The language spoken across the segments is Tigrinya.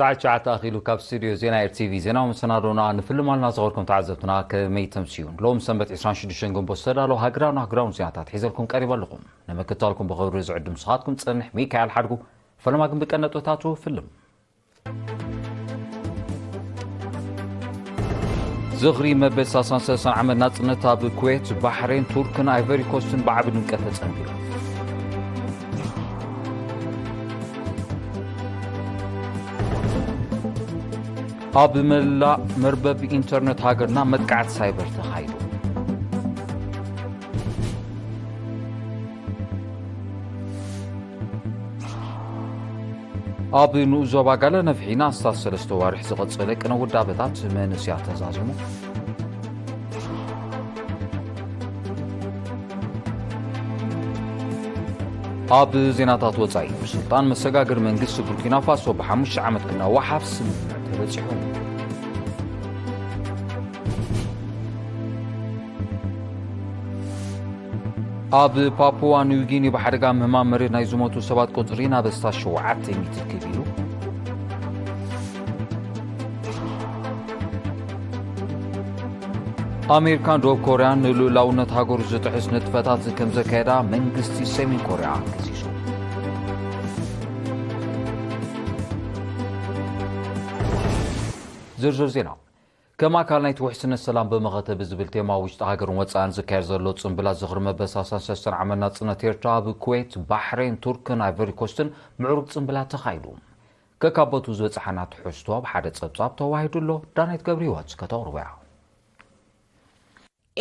ሰዓት ትሽዓተ ኣኺሉ ካብ ስቱድዮ ዜና ኤር ቲ ቪ ዜናዊ መሰናዶና ንፍልም ኣለና። ዝኸበርኩም ተዓዘብትና ከመይ ተምስዩን? ሎም ሰንበት ዕስራን ሽዱሽተን ግንቦት ዝተዳለዉ ሃገራውን ኣህጉራውን ዜናታት ሒዘልኩም ቀሪበ ኣለኹም። ንምክትታልኩም ብኽብሪ ዝዕድም ንስኻትኩም ጸንሕ ሚካኤል ሓድጉ። ፈለማ ግን ብቀነጦታቱ ፍልም። ዝኽሪ መበል ሰላሳን ሰለስተን ዓመት ናጽነት ኣብ ኩዌት፣ ባሕሬን፣ ቱርክን ኣይቨሪ ኮስትን ብዓቢ ድምቀት ተጸንቢሩ። ኣብ መላእ መርበብ ኢንተርነት ሃገርና መጥቃዕቲ ሳይበር ተኻይዱ። ኣብ ንኡስ ዞባ ጋለ ነፍሒና ኣስታት ሰለስተ ዋርሕ ዝቐጸለ ቅነ ውዳበታት መንእስያት ተዛዚሙ። ኣብ ዜናታት ወጻኢ፣ ስልጣን መሰጋገሪ መንግስቲ ቡርኪና ፋሶ ብሓሙሽተ ዓመት ክናዋሕ ኣብ ስምምዕ ተበጺሑ። ኣብ ፓፑዋ ኒውጊኒ ብሓደጋ ምህማም መሬት ናይ ዝሞቱ ሰባት ቁጽሪ ናብ ኣስታት ሸውዓተ ሚእቲ ክብ ኢሉ። ኣሜሪካን ደቡብ ኮርያን ንልኡላውነት ሃገሩ ዝጥሕስ ንጥፈታት ከም ዘካየዳ መንግስቲ ሰሜን ኮርያ ከሲሱ። ዝርዝር ዜና። ከም ኣካል ናይቲ ውሕስነት ሰላም ብመኸተ ብዝብል ቴማ ውሽጢ ሃገርን ወጻእን ዝካየድ ዘሎ ጽምብላት ዝኽሪ መበል ሰላሳን ሰለስተን ዓመት ናጽነት ኤርትራ ኣብ ኩዌት፣ ባሕሬን፣ ቱርክን ኣይቨሪ ኮስትን ምዕሩግ ጽምብላት ተኻይዱ። ከካብ ቦቱ ዝበጽሓና ትሕዝቶ ኣብ ሓደ ጸብጻብ ተዋሂዱ ኣሎ። ዳናይት ገብረ ህይወት ከተቕርቦ እያ።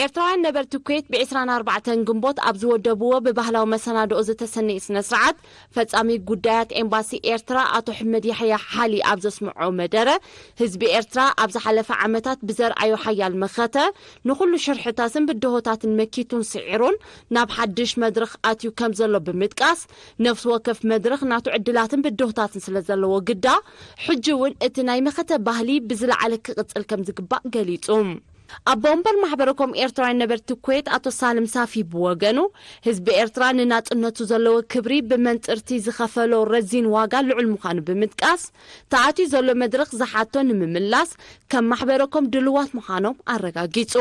ኤርትራውያን ነበርቲ ኩዌት ብዕስራን ኣርባዕተን ግንቦት ኣብ ዝወደብዎ ብባህላዊ መሰናድኦ ዝተሰነየ ስነ ስርዓት፣ ፈጻሚ ጉዳያት ኤምባሲ ኤርትራ ኣቶ ሕመድ ያሕያ ሓሊ ኣብ ዘስምዖ መደረ፣ ህዝቢ ኤርትራ ኣብ ዝሓለፈ ዓመታት ብዘርኣዮ ሓያል መኸተ፣ ንኹሉ ሽርሕታትን ብድሆታትን መኪቱን ስዒሩን ናብ ሓድሽ መድረኽ ኣትዩ ከም ዘሎ ብምጥቃስ፣ ነፍሲ ወከፍ መድረኽ ናቱ ዕድላትን ብድሆታትን ስለ ዘለዎ ግዳ፣ ሕጂ እውን እቲ ናይ መኸተ ባህሊ ብዝለዓለ ክቕጽል ከም ዝግባእ ገሊጹ። ኣቦ ወንበር ማሕበረ ኮም ኤርትራውያን ነበርቲ ኩዌት ኣቶ ሳልም ሳፊ ብወገኑ፣ ህዝቢ ኤርትራ ንናጽነቱ ዘለዎ ክብሪ ብመንጽርቲ ዝኸፈሎ ረዚን ዋጋ ልዑል ምዃኑ ብምጥቃስ፣ ተኣትዩ ዘሎ መድረኽ ዝሓቶ ንምምላስ ከም ማሕበረ ኮም ድልዋት ምዃኖም ኣረጋጊጹ።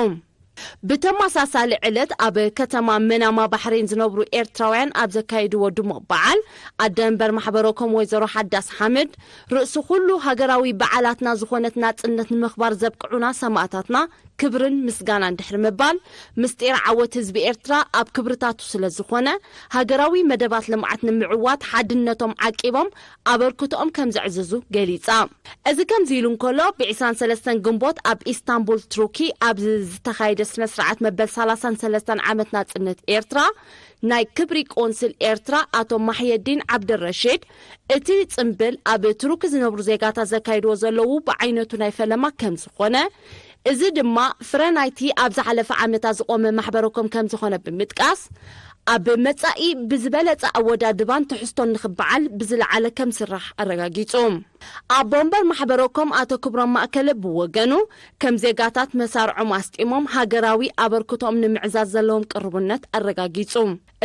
ብተመሳሳሊ ዕለት ኣብ ከተማ መናማ ባሕሬን ዝነብሩ ኤርትራውያን ኣብ ዘካየድዎ ድሙቕ በዓል፣ ኣደ መንበር ማሕበረ ኮም ወይዘሮ ሓዳስ ሓምድ፣ ርእሲ ኩሉ ሃገራዊ በዓላትና ዝኾነት ናጽነት ንምኽባር ዘብቅዑና ሰማእታትና ክብርን ምስጋናን ድሕሪ ምባል፣ ምስጢር ዓወት ህዝቢ ኤርትራ ኣብ ክብርታቱ ስለ ዝኾነ፣ ሃገራዊ መደባት ልምዓት ንምዕዋት ሓድነቶም ዓቂቦም ኣበርክቶኦም ከም ዘዕዝዙ ገሊጻ። እዚ ከምዚ ኢሉ እንከሎ፣ ብዕስራን ሰለስተን ግንቦት ኣብ ኢስታንቡል ቱርኪ ኣብ ዝተኻየደ ስነ ስርዓት መበል ሰላሳን ሰለስተን ዓመት ናጽነት ኤርትራ፣ ናይ ክብሪ ቆንስል ኤርትራ ኣቶ ማሕየዲን ዓብደረሽድ፣ እቲ ጽምብል ኣብ ቱርኪ ዝነብሩ ዜጋታት ዘካይድዎ ዘለዉ ብዓይነቱ ናይ ፈለማ ከም ዝኾነ፣ እዚ ድማ ፍረ ናይቲ ኣብ ዝሓለፈ ዓመታት ዝቖመ ማሕበረ ኮም ከም ዝኾነ ብምጥቃስ፣ ኣብ መጻኢ ብዝበለጸ ኣወዳድባን ትሕዝቶን ንኽበዓል ብዝለዓለ ከም ዝስራሕ ኣረጋጊጹ። ኣቦ ወንበር ማሕበረ ኮም ኣቶ ክብሮም ማእከለ ብወገኑ፣ ከም ዜጋታት መሳርዖም ኣስጢሞም ሃገራዊ ኣበርክቶኦም ንምዕዛዝ ዘለዎም ቅርቡነት ኣረጋጊጹ።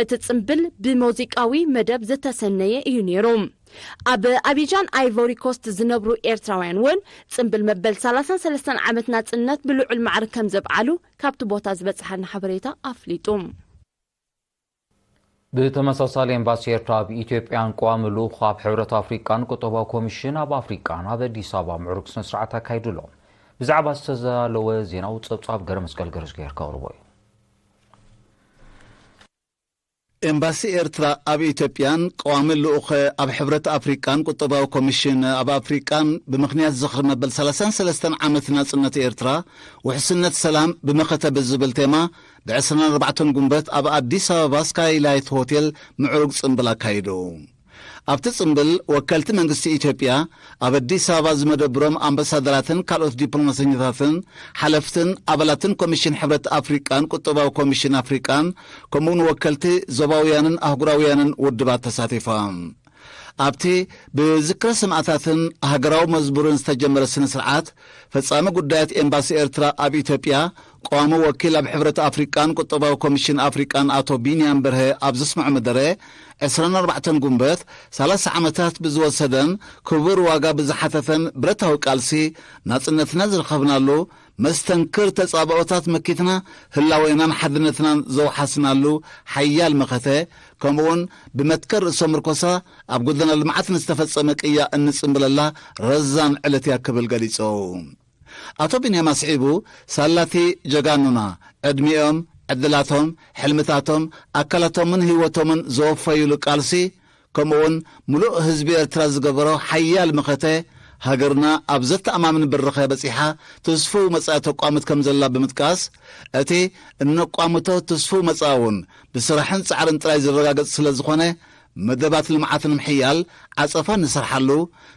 እቲ ጽምብል ብሙዚቃዊ መደብ ዝተሰነየ እዩ ነይሩ። ኣብ ኣቢጃን ኣይቮሪ ኮስት ዝነብሩ ኤርትራውያን እውን ጽምብል መበል ሰላሳን ሰለስተን ዓመት ናጽነት ብልዑል ማዕርግ ከም ዘብዓሉ ካብቲ ቦታ ዝበጽሓና ሓበሬታ ኣፍሊጡ። ብተመሳሳሊ ኤምባሲ ኤርትራ ኣብ ኢትዮጵያን ቀዋሚ ልኡኹ ኣብ ሕብረት ኣፍሪቃን ቁጠባዊ ኮሚሽን ኣብ ኣፍሪቃን ኣብ ኣዲስ ኣበባ ምዕሩግ ስነ ስርዓት ኣካይዱ ኣሎ። ብዛዕባ ዝተዛለወ ዜናዊ ጸብጻብ ገረ መስቀል ገረዝጊሄር ከቕርቦ እዩ። ኤምባሲ ኤርትራ ኣብ ኢትዮጵያን ቀዋሚ ልኡኸ ኣብ ሕብረት ኣፍሪቃን ቁጠባዊ ኮሚሽን ኣብ ኣፍሪቃን ብምኽንያት ዝኽሪ መበል ሰላሳን ሰለስተን ዓመት ናጽነት ኤርትራ ውሕስነት ሰላም ብመኸተ ብዝብል ቴማ ብዕስራን ኣርባዕተን ጉንበት ኣብ ኣዲስ ኣበባ ስካይላይት ሆቴል ምዕሩግ ጽምብል ኣካይዱ። ኣብቲ ጽምብል ወከልቲ መንግስቲ ኢትዮጵያ፣ ኣብ ኣዲስ ኣበባ ዝመደብሮም ኣምባሳደራትን ካልኦት ዲፕሎማሰኛታትን፣ ሓለፍትን ኣባላትን ኮሚሽን ሕብረት ኣፍሪቃን ቁጠባዊ ኮሚሽን ኣፍሪቃን፣ ከምኡውን ወከልቲ ዞባውያንን ኣህጉራውያንን ውድባት ተሳቲፎም። ኣብቲ ብዝክረ ሰማእታትን ሃገራዊ መዝሙርን ዝተጀመረ ስነ ስርዓት፣ ፈጻሚ ጉዳያት ኤምባሲ ኤርትራ ኣብ ኢትዮጵያ፣ ቀዋሚ ወኪል ኣብ ሕብረት ኣፍሪቃን ቁጠባዊ ኮሚሽን ኣፍሪቃን ኣቶ ቢንያም በርሀ ኣብ ዘስምዖ መደረ፣ ዕስራን ኣርባዕተን ጉንበት፣ ሰላሳ ዓመታት ብዝወሰደን ክቡር ዋጋ ብዝሓተተን ብረታዊ ቃልሲ፣ ናጽነትና ዝረኸብናሉ፣ መስተንክር ተጻብኦታት መኪትና፣ ህላዌናን ሓድነትናን ዘውሓስናሉ ሓያል መኸተ፣ ከምኡውን ብመትከል ርእሰ ምርኮሳ ኣብ ጎደና ልምዓት ንዝተፈጸመ ቅያ እንጽምብለላ ረዛን ዕለት እያ ክብል ገሊጹ። ኣቶ ቢንያም ኣስዒቡ፣ ሳላቲ ጀጋኑና ዕድሚኦም፣ ዕድላቶም፣ ሕልምታቶም፣ ኣካላቶምን ህይወቶምን ዘወፈዩሉ ቃልሲ፣ ከምኡውን ምሉእ ህዝቢ ኤርትራ ዝገበሮ ሓያል መኸተ፣ ሃገርና ኣብ ዘተኣማምን ብርኸ በጺሓ ትስፉው መጻኢ ተቋምት ከም ዘላ ብምጥቃስ፣ እቲ እነቋምቶ ትስፉው መጻኢ እውን ብስራሕን ጻዕርን ጥራይ ዝረጋገጽ ስለ ዝኾነ፣ መደባት ልምዓት ንምሕያል ዓጸፋ ንሰርሓሉ፣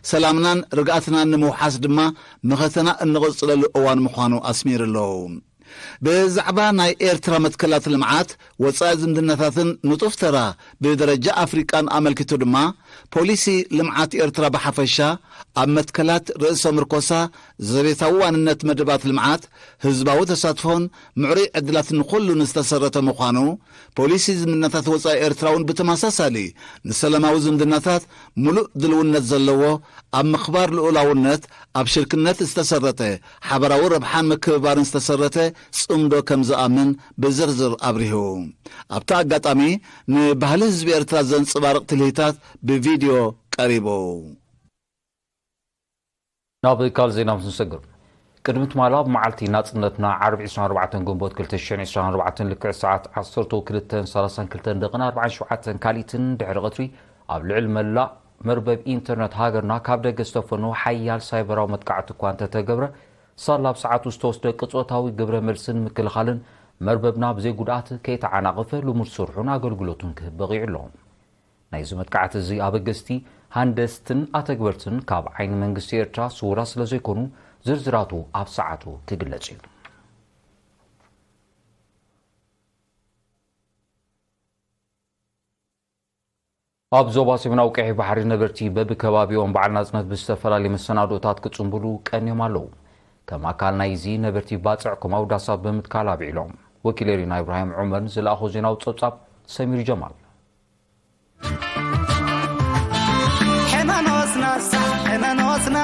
ሰላምናን ርግኣትናን ንምውሓስ ድማ መኸተና እንቕጽለሉ እዋን ምዃኑ ኣስሚሩሉ። ብዛዕባ ናይ ኤርትራ መትከላት ልምዓት፣ ወጻኢ ዝምድናታትን ንጡፍ ተራ ብደረጃ ኣፍሪቃን ኣመልኪቱ ድማ፣ ፖሊሲ ልምዓት ኤርትራ ብሓፈሻ፣ ኣብ መትከላት ርእሰ ምርኮሳ፣ ዘቤታዊ ዋንነት መደባት ልምዓት፣ ህዝባዊ ተሳትፎን ምዕሩይ ዕድላትን ኩሉ ንዝተሰረተ ምዃኑ፣ ፖሊሲ ዝምድናታት ወጻኢ ኤርትራ እውን ብተመሳሳሊ ንሰላማዊ ዝምድናታት ምሉእ ድልውነት ዘለዎ፣ ኣብ ምኽባር ልኡላውነት፣ ኣብ ሽርክነት ዝተሰረተ፣ ሓበራዊ ረብሓን ምክብባርን ዝተሰረተ ጽምዶ ከም ዝኣምን ብዝርዝር ኣብሪሁ። ኣብቲ ኣጋጣሚ፣ ንባህሊ ህዝቢ ኤርትራ ዘንጽባርቕ ትልሂታት ብቪድዮ ቀሪቡ። ናብ ካልእ ዜና ምስ ንሰግር፣ ቅድሚ ትማሊ ኣብ መዓልቲ ናጽነትና ዓርቢ ዕስራን ኣርባዕተን ግንቦት ክልተ ሽሕን ዕስራን ኣርባዕተን ልክዕ ሰዓት ዓሰርተ ክልተን ሰላሳን ክልተን ደቂቕን ኣርባዓን ሸውዓተን ካልኢትን ድሕሪ ቀትሪ፣ ኣብ ልዕሊ መላእ መርበብ ኢንተርነት ሃገርና ካብ ደገ ዝተፈነወ ሓያል ሳይበራዊ መጥቃዕቲ እኳ እንተተገብረ፣ ሳላ ኣብ ሰዓቱ ዝተወስደ ቅጽበታዊ ግብረ መልስን ምክልኻልን መርበብና ብዘይ ጉድኣት ከይተዓናቐፈ ልሙድ ስርሑን ኣገልግሎቱን ክህብ በቒዑ ኣሎ። ናይዚ መጥቃዕቲ እዚ ኣበገስቲ፣ ሃንደስትን ኣተግበርትን ካብ ዓይኒ መንግስቲ ኤርትራ ስዉራት ስለ ዘይኮኑ፣ ዝርዝራቱ ኣብ ሰዓቱ ክግለጽ እዩ። ኣብ ዞባ ሰሜናዊ ቀይሕ ባሕሪ ነበርቲ በብከባቢኦም በዓል ናጽነት ብዝተፈላለየ መሰናዶታት ክጽንብሉ ቀንዮም ኣለዉ። ከም ኣካል ናይዚ ነበርቲ ባጽዕ ኮማውዳሳት ብምትካል ኣብዒሎም። ወኪል ኤሪና ኢብራሂም ዑመር ንዝለኣኾ ዜናዊ ጸብጻብ ሰሚር ጀማል። ሕነኖስና ሳሕ ሕነኖስና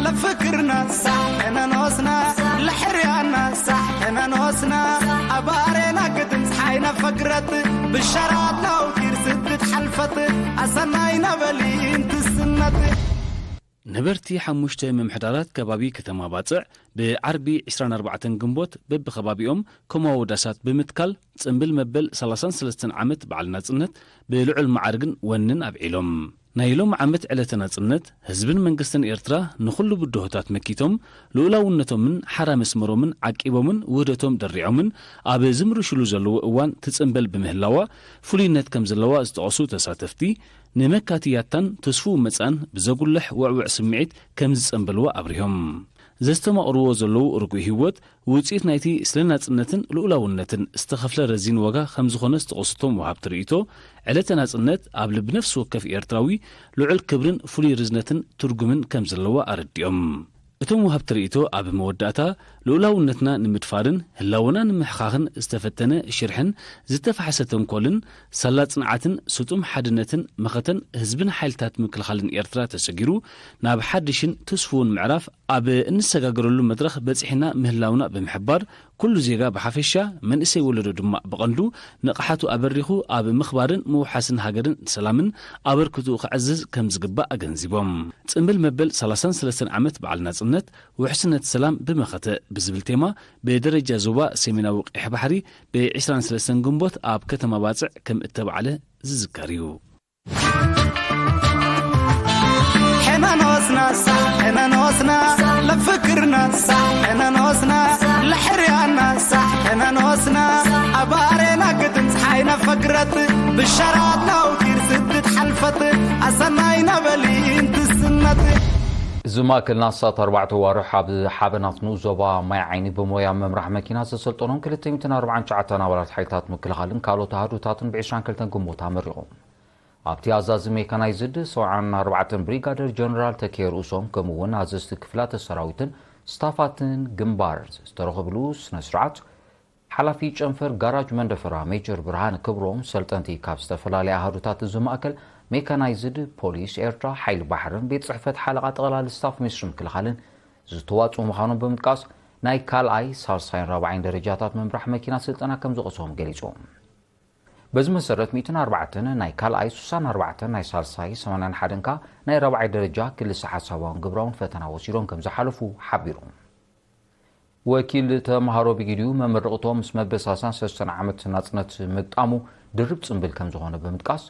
ለፍክርና ሳሕ ሕነኖስና ለሕርያና ሳሕ ሕነኖስና ኣባሬና ግድም ፀሓይ ነፈግረት ብሸራት ናውቲር ስድት ሓልፈት ኣሰናይ ነበሊ እንትስነት። ነበርቲ ሓሙሽተ ምምሕዳራት ከባቢ ከተማ ባጽዕ ብዓርቢ ዕስራን ኣርባዕተን ግንቦት በብኸባቢኦም ኮማዎ ዳሳት ብምትካል ጽምብል መበል ሰላሳን ሰለስተን ዓመት በዓል ናጽነት ብልዑል ማዕርግን ወንን ኣብዒሎም። ናይ ሎም ዓመት ዕለተ ናጽነት ህዝብን መንግስትን ኤርትራ ንኹሉ ብድሆታት መኪቶም ልኡላውነቶምን ሓራ መስመሮምን ዓቂቦምን ውህደቶም ደሪዖምን ኣብ ዝምርሽሉ ዘለዎ እዋን ትጽምበል ብምህላዋ ፍሉይነት ከም ዘለዋ ዝጠቐሱ ተሳተፍቲ፣ ንመካትያታን ተስፍኡ መጻን ብዘጉልሕ ውዕውዕ ስምዒት ከም ዝጸንበልዎ ኣብሪሆም። ዘስተማቕርዎ ዘለዉ ርጉእ ህይወት ውጽኢት ናይቲ ስለ ናጽነትን ልኡላውነትን ዝተኸፍለ ረዚን ዋጋ ከም ዝኾነ ዝተቐሱቶም ወሃብቲ ርእይቶ፣ ዕለተ ናጽነት ኣብ ልቢ ነፍሲ ወከፍ ኤርትራዊ ልዑል ክብርን ፍሉይ ርዝነትን ትርጉምን ከም ዘለዋ ኣረዲኦም። እቶም ወሃብቲ ርእይቶ ኣብ መወዳእታ፣ ልኡላውነትና ንምድፋርን ህላወና ንምሕኻኽን ዝተፈተነ ሽርሕን ዝተፋሕሰ ተንኮልን፣ ሳላ ጽንዓትን ስጡም ሓድነትን መኸተን ህዝብን ሓይልታት ምክልኻልን ኤርትራ ተሰጊሩ፣ ናብ ሓድሽን ትስፉውን ምዕራፍ ኣብ እንሰጋገረሉ መድረኽ በጺሕና ምህላውና ብምሕባር፣ ኩሉ ዜጋ ብሓፈሻ፣ መንእሰይ ወለዶ ድማ ብቐንዱ ንቕሓቱ ኣበሪኹ ኣብ ምኽባርን ምውሓስን ሃገርን ሰላምን ኣበርክትኡ ከዕዝዝ ከም ዝግባእ ኣገንዚቦም። ጽምብል መበል ሰላሳን ሰለስተን ዓመት በዓል ናጽነት፣ ውሕስነት ሰላም ብመኸተ ብዝብል ቴማ፣ ብደረጃ ዞባ ሰሜናዊ ቀይሕ ባሕሪ ብ ዕስራን ሰለስተን ግንቦት ኣብ ከተማ ባጽዕ ከም እተባዕለ ዝዝከር እዩ። ሕነኖስና ሳሕ ሕነኖስና ለፍክርና ሳሕ ሕነኖስና ለሕርያና ሳሕ ሕነኖስና ኣባሬና ግድም ፀሓይ ነፈግረት ብሸራት ናውቲር ስድት ሓልፈት ኣሰናይ ነበሊ እንትስነት። እዚ ማእከል ናሳት ኣርባዕተ ዋርሕ ኣብ ሓበናት ንኡስ ዞባ ማይ ዓይኒ ብሞያ ምምራሕ መኪና ዘሰልጠኖም ክልተ ሚእትን ኣርባዓን ትሽዓተን ኣባላት ሓይልታት ምክልኻልን ካልኦት ኣሃዱታትን ብ ዕስራን ክልተን ግንቦት ኣመሪቑ። ኣብቲ ኣዛዚ ሜካናይዝድ ሰብዓን ኣርባዕተን ብሪጋደር ጀነራል ተኪኤ ርእሶም፣ ከምኡ እውን ኣዘዝቲ ክፍላተ ሰራዊትን ስታፋትን ግንባር ዝተረኸብሉ ስነ ስርዓት፣ ሓላፊ ጨንፈር ጋራጅ መንደፈራ ሜጀር ብርሃነ ክብሮም፣ ሰልጠንቲ ካብ ዝተፈላለያ ኣሃዱታት እዚ ማእከል፣ ሜካናይዝድ ፖሊስ ኤርትራ፣ ሓይሊ ባሕርን ቤት ጽሕፈት ሓለቓ ጠቕላሊ ስታፍ ሚኒስትሪ ምክልኻልን ዝተዋጽኡ ምዃኖም ብምጥቃስ፣ ናይ ካልኣይ፣ ሳልሳይን ራብዓይን ደረጃታት ምምራሕ መኪና ስልጠና ከም ዝቐሰቦም ገሊጾም። በዚ መሰረት፣ ሚእትን ኣርባዕተን ናይ ካልኣይ፣ ስሳን ኣርባዕተን ናይ ሳልሳይ፣ ሰማንያን ሓደን ከኣ ናይ ራብዓይ ደረጃ ክልሰ ሓሳባውን ግብራውን ፈተና ወሲዶም ከም ዝሓለፉ ሓቢሩ። ወኪል ተምሃሮ ብጊዲኡ፣ መመረቕቶም ምስ መበሳሳን ሰለስተን ዓመት ናጽነት ምግጣሙ ድርብ ጽምብል ከም ዝኾነ ብምጥቃስ፣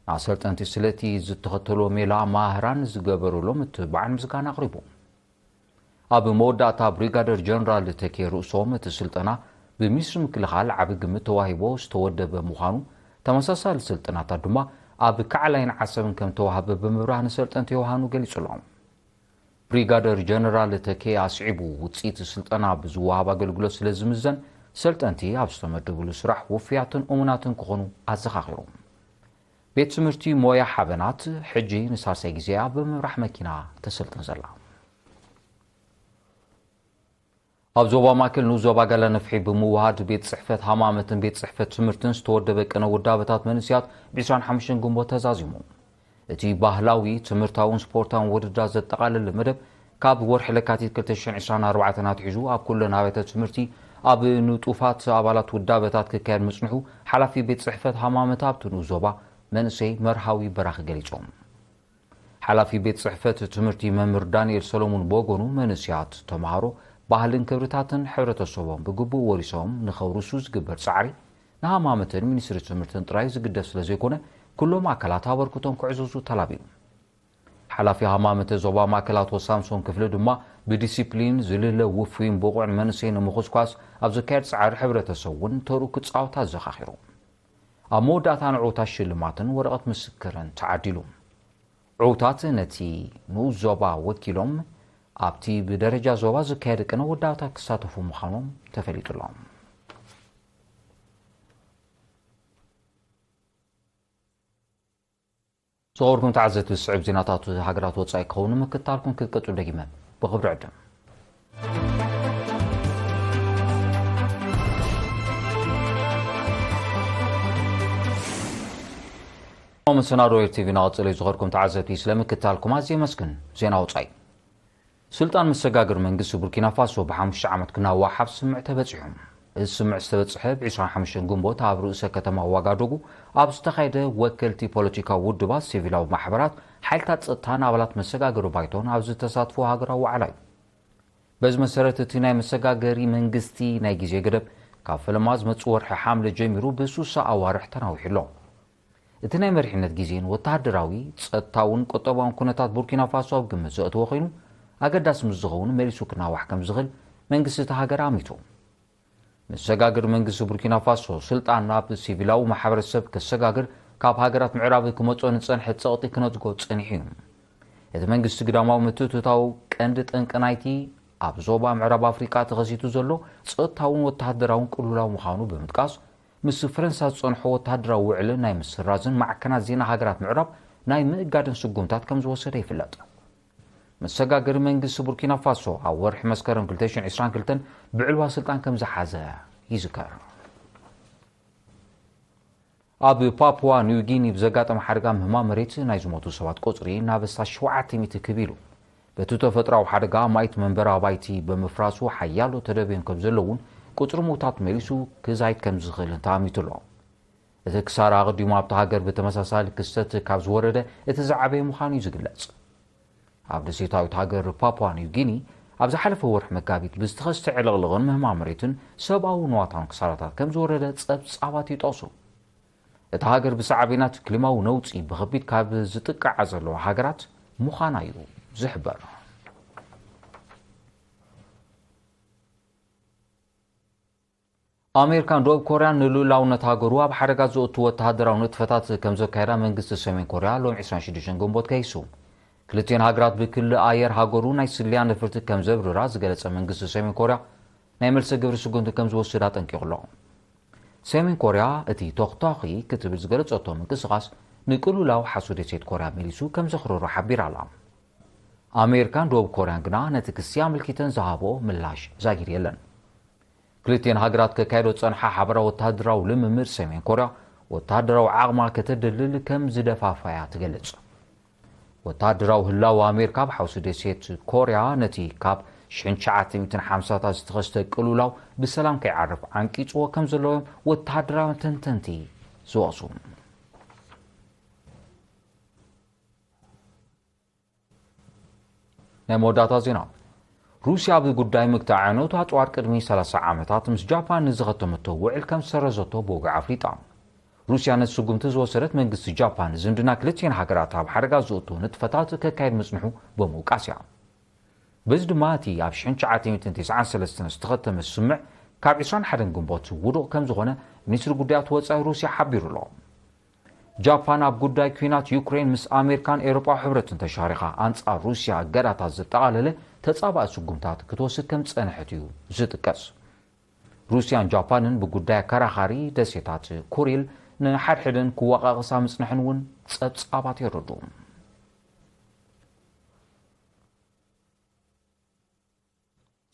ንኣሰልጠንቲ ስለቲ ዝተኸተልዎ ሜላ ማህራን ዝገበሩሎም ምትብባዕን ምስጋና ኣቕሪቡ። ኣብ መወዳእታ፣ ብሪጋደር ጀነራል ተኬ ርእሶም፣ እቲ ስልጠና ብሚኒስትሪ ምክልኻል ዓቢ ግምት ተዋሂቦ ዝተወደበ ምዃኑ፣ ተመሳሳሊ ስልጠናታት ድማ ኣብ ካዕላይን ዓሰብን ከም ተዋህበ ብምብራህ ንሰልጠንቲ ዮሃኑ ገሊጹሎም። ብሪጋደር ጀነራል ተኬ ኣስዒቡ፣ ውጽኢት ስልጠና ብዝወሃብ ኣገልግሎት ስለ ዝምዘን፣ ሰልጠንቲ ኣብ ዝተመደብሉ ስራሕ ውፉያትን እሙናትን ክኾኑ ኣዘኻኺሩ። ቤት ትምህርቲ ሞያ ሓበናት ሕጂ ንሳልሳይ ግዜኣ ብምምራሕ መኪና ተሰልጥን ዘላ። ኣብ ዞባ ማእከል ንኡስ ዞባ ጋላ ነፍሒ ብምውሃድ ቤት ጽሕፈት ሃማመትን ቤት ጽሕፈት ትምህርትን ዝተወደበ ቅነ ውዳበታት መንእሰያት ብ ዕስራን ሓሙሽተን ግንቦት ተዛዚሙ። እቲ ባህላዊ፣ ትምህርታውን ስፖርታውን ውድድራት ዘጠቓለለ መደብ ካብ ወርሒ ለካቲት ክልተ ሽሕን ዕስራን ኣርባዕተን ኣትሒዙ ኣብ ኩለን ኣብያተ ትምህርቲ ኣብ ንጡፋት ኣባላት ውዳበታት ክካየድ ምጽንሑ ሓላፊ ቤት ጽሕፈት ሃማመት ኣብቲ ንኡስ ዞባ መንእሰይ መርሃዊ በራኺ ገሊጾም። ሓላፊ ቤት ጽሕፈት ትምህርቲ መምህር ዳንኤል ሰሎሙን ብወገኑ፣ መንእሰያት ተምሃሮ ባህልን ክብርታትን ሕብረተሰቦም ብግቡእ ወሪሶም ንኸውርሱ ዝግበር ጻዕሪ ንሃማመትን ሚኒስትሪ ትምህርትን ጥራይ ዝግደፍ ስለ ዘይኮነ፣ ኩሎም ኣካላት ኣበርክቶም ክዕዝዙ ተላብዩ። ሓላፊ ሃማመተ ዞባ ማእከል ኣቶ ሳምሶን ክፍለ ድማ፣ ብዲሲፕሊን ዝልለ ውፉይን ብቑዕን መንእሰይ ንምኹስኳስ ኣብ ዝካየድ ጻዕሪ ሕብረተሰብ እውን ተርኡ ክጻወት ኣዘኻኺሩ። ኣብ መወዳእታ ንዕዉታት ሽልማትን ወረቐት ምስክርን ተዓዲሉ። ዕዉታት ነቲ ንኡስ ዞባ ወኪሎም ኣብቲ ብደረጃ ዞባ ዝካየድ ቅነ ውዳበታት ክሳተፉ ምዃኖም ተፈሊጡ ኣሎ። ዝኸበርኩም ተዓዘብቲ፣ ዝስዕብ ዜናታት ሃገራት ወጻኢ ክኸውን ንምክትታልኩም ክትቀጽሉ ደጊመ ብኽብሪ ዕድም። መሰናዶ ኤር ቲቪ እናቐጸለ እዩ። ዝኸበርኩም ተዓዘብቲ፣ ስለምክትታልኩም ኣዝየ የመስግን። ዜና ወጻኢ። ስልጣን መሰጋገሪ መንግስቲ ቡርኪና ፋሶ ብሓሙሽተ ዓመት ክናዋሕ ኣብ ስምምዕ ተበጺሑ። እዚ ስምምዕ ዝተበጽሐ ብ ዕስራን ሓሙሽተን ግንቦት ኣብ ርእሰ ከተማ ዋጋዶጉ ኣብ ዝተኻየደ ወከልቲ ፖለቲካዊ ውድባት፣ ሲቪላዊ ማሕበራት፣ ሓይልታት ጸጥታን ኣባላት መሰጋገሪ ባይቶን ኣብ ዝተሳትፎ ሃገራዊ ዋዕላ እዩ። በዚ መሰረት፣ እቲ ናይ መሰጋገሪ መንግስቲ ናይ ግዜ ገደብ ካብ ፈለማ ዝመጽእ ወርሒ ሓምለ ጀሚሩ ብሱሳ ኣዋርሕ ተናዊሑ ኣሎ። እቲ ናይ መሪሕነት ግዜን ወተሃደራዊ፣ ጸጥታውን ቁጠባውን ኩነታት ቡርኪና ፋሶ ኣብ ግምት ዘእተወ ኮይኑ፣ ኣገዳሲ ምስ ዝኸውን መሊሱ ክናዋሕ ከም ዝኽእል መንግስቲ እታ ሃገር ኣሚቱ። መሰጋግር መንግስቲ ቡርኪና ፋሶ፣ ስልጣን ናብ ሲቪላዊ ማሕበረሰብ ከሰጋግር ካብ ሃገራት ምዕራብ ክመጾ ንጸንሐ ጸቕጢ ክነጽጎ ጸኒሑ እዩ። እቲ መንግስቲ ግዳማዊ ምትእትታው ቀንዲ ጠንቂ ናይቲ ኣብ ዞባ ምዕራብ ኣፍሪቃ ተኸሲቱ ዘሎ ጸጥታውን ወተሃደራውን ቅልውላው ምዃኑ ብምጥቃስ፣ ምስ ፈረንሳ ዝጸንሖ ወተሃደራዊ ውዕል ናይ ምስራዝን ማዕከናት ዜና ሃገራት ምዕራብ ናይ ምእጋድን ስጉምታት ከም ዝወሰደ ይፍለጥ። መሰጋገሪ መንግስቲ ቡርኪና ፋሶ ኣብ ወርሒ መስከረም ክልተ ሽሕን ዕስራን ክልተን ብዕልዋ ስልጣን ከም ዝሓዘ ይዝከር። ኣብ ፓፑዋ ኒው ጊኒ ብዘጋጠመ ሓደጋ ምህማም መሬት ናይ ዝሞቱ ሰባት ቁጽሪ ናብ ኣስታት ሸውዓተ ሚእቲ ክብ ኢሉ። በቲ ተፈጥሮኣዊ ሓደጋ ኣማኢት መንበሪ ኣባይቲ ብምፍራሱ ሓያሎ ተደብዮም ከም ዘለውን ቁጽሪ ምውታት መሊሱ ክዛይድ ከም ዝኽእልን ተኣሚቱ ኣሎ። እቲ ክሳራ ኣቐዲሙ ኣብታ ሃገር ብተመሳሳሊ ክስተት ካብ ዝወረደ እቲ ዝዓበየ ምዃኑ እዩ ዝግለጽ። ኣብ ደሴታዊት ሃገር ፓፑዋ ኒው ጊኒ ኣብ ዝሓለፈ ወርሒ መጋቢት ብዝተኸስተ ዕልቕልቕን ምህማም መሬትን ሰብኣዊ ንዋታውን ክሳራታት ከም ዝወረደ ጸብጻባት ይጠቕሱ። እታ ሃገር ብሳዕቤናት ክሊማዊ ነውጺ ብኸቢድ ካብ ዝጥቅዓ ዘለዋ ሃገራት ምዃና እዩ ዝሕበር። ኣሜሪካን ደቡብ ኮርያን ንልኡላውነት ሃገሩ ኣብ ሓደጋ ዘእቱ ወተሃደራዊ ንጥፈታት ከም ዘካየዳ መንግስቲ ሰሜን ኮርያ ሎም ዕስራን ሽዱሽተን ግንቦት ከይሱ። ክልቲኤን ሃገራት ብክሊ ኣየር ሃገሩ ናይ ስልያ ነፍርቲ ከም ዘብርራ ዝገለጸ መንግስቲ ሰሜን ኮርያ፣ ናይ መልሰ ግብሪ ስጉምቲ ከም ዝወስድ ኣጠንቂቑ ኣሎ። ሰሜን ኮርያ እቲ ቶኽቶኺ ክትብል ዝገለጸቶ ምንቅስቓስ ንቅልውላው ሓሱ ደሴት ኮርያ መሊሱ ከም ዘኽረሮ ሓቢራ ኣላ። ኣሜሪካን ደቡብ ኮርያን ግና ነቲ ክሲ ኣመልኪተን ዝሃቦ ምላሽ ዛጊድ የለን። ክልቲኤን ሃገራት ከካየዶ ዝጸንሓ ሓበራዊ ወተሃደራዊ ልምምድ፣ ሰሜን ኮርያ ወተሃደራዊ ዓቕማ ከተደልድል ከም ዝደፋፋያ ትገልጽ። ወተሃደራዊ ህላወ ኣሜሪካ ኣብ ሓውሲ ደሴት ኮርያ፣ ነቲ ካብ ሽሕን ትሽዓተ ሚእትን ሓምሳታት ዝተኸስተ ቅልውላው ብሰላም ከይዓርፍ ዓንቂጽዎ ከም ዘሎ እዮም ወተሃደራዊ ተንተንቲ ዝወቕሱ። ናይ መወዳእታ ዜና። ሩስያ ኣብ ጉዳይ ምግታእ ዕንወት ኣጽዋር ቅድሚ ሰላሳ ዓመታት ምስ ጃፓን ንዝኸተመቶ ውዕል ከም ዝሰረዘቶ ብወግዒ ኣፍሊጣ። ሩስያ ነቲ ስጉምቲ ዝወሰደት፣ መንግስቲ ጃፓን ዝምድና ክልቲኤን ሃገራት ኣብ ሓደጋ ዘእቱ ንጥፈታት ከካይድ ምጽንሑ ብምውቃስ እያ። በዚ ድማ እቲ ኣብ ሽሕን ትሽዓተ ሚእትን ተስዓን ሰለስተን ዝተኸተመ ስምምዕ ካብ ዕስራን ሓደን ግንቦት ውዱቕ ከም ዝኾነ ሚኒስትሪ ጉዳያት ወጻኢ ሩስያ ሓቢሩ ኣሎ። ጃፓን ኣብ ጉዳይ ኲናት ዩክሬን ምስ ኣሜሪካን ኤውሮጳዊ ሕብረትን ተሻሪኻ ኣንጻር ሩስያ እገዳታት ዘጠቓለለ ተጻባኢ ስጉምታት ክትወስድ ከም ዝጸንሐት እዩ ዝጥቀስ። ሩስያን ጃፓንን ብጉዳይ ኣከራኻሪ ደሴታት ኩሪል ንሓድሕደን ክወቃቐሳ ምጽንሐን እውን ጸብጻባት የረድኡ።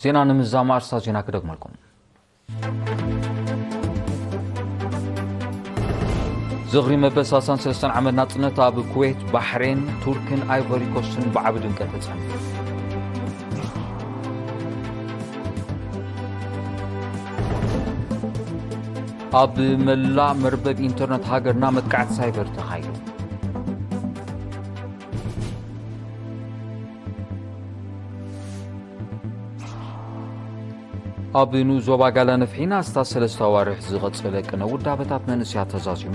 ዜና ንምዝዛም ኣርእስታት ዜና ክደግመልኩም። ዝኽሪ መበል ሰላሳን ሰለስተን ዓመት ናጽነት ኣብ ኩዌት፣ ባሕሬን፣ ቱርክን ኣይቮሪ ኮስትን ብዓቢ ድምቀት ተጻሒፉ። ኣብ መላእ መርበብ ኢንተርነት ሃገርና መጥቃዕቲ ሳይበር ተኻይዱ። ኣብ ንኡስ ዞባ ጋላ ነፍሒና ኣስታት ሰለስተ ኣዋርሕ ዝቐጸለ ቅነ ውዳበታት መንእሰያት ተዛዚሙ።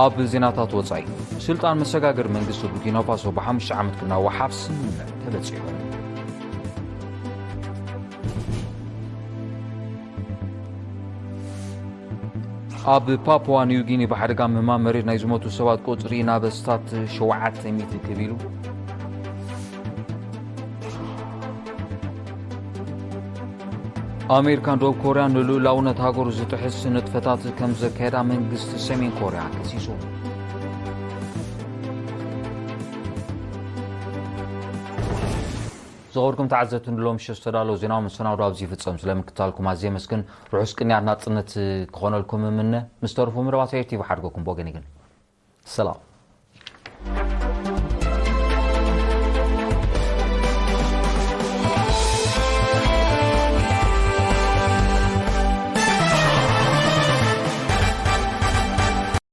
ኣብ ዜናታት ወጻኢ፣ ስልጣን መሰጋገሪ መንግስቲ ቡርኪና ፋሶ ብሓሙሽተ ዓመት ክናዋሕ ኣብ ስምምዕ ተበጺሑ። ኣብ ፓፑዋ ኒው ጊኒ ብሓደጋ ምህማም መሬት ናይ ዝሞቱ ሰባት ቁጽሪ ናብ ኣስታት ሸውዓተ ሚእቲ ክብ ኢሉ። ኣሜሪካን ደቡብ ኮርያን ንልኡላውነት ሃገሩ ዝጥሕስ ንጥፈታት ከም ዘካየዳ መንግስቲ ሰሜን ኮርያ ከሲሱ። ዝኸበርኩም ተዓዘብቲ፣ ንሎም ምሸት ዝተዳለዉ ዜናዊ መሰናዶ ኣብዚ ይፍጸም። ስለምክታልኩም ኣዝየ የመስግን። ርሑስ ቅንያት ናጽነት ክኾነልኩም እምነ። ምስ ተረፉ መደባት ኤር ቲቪ ሓድገኩም ብወገን ይግን። ሰላም።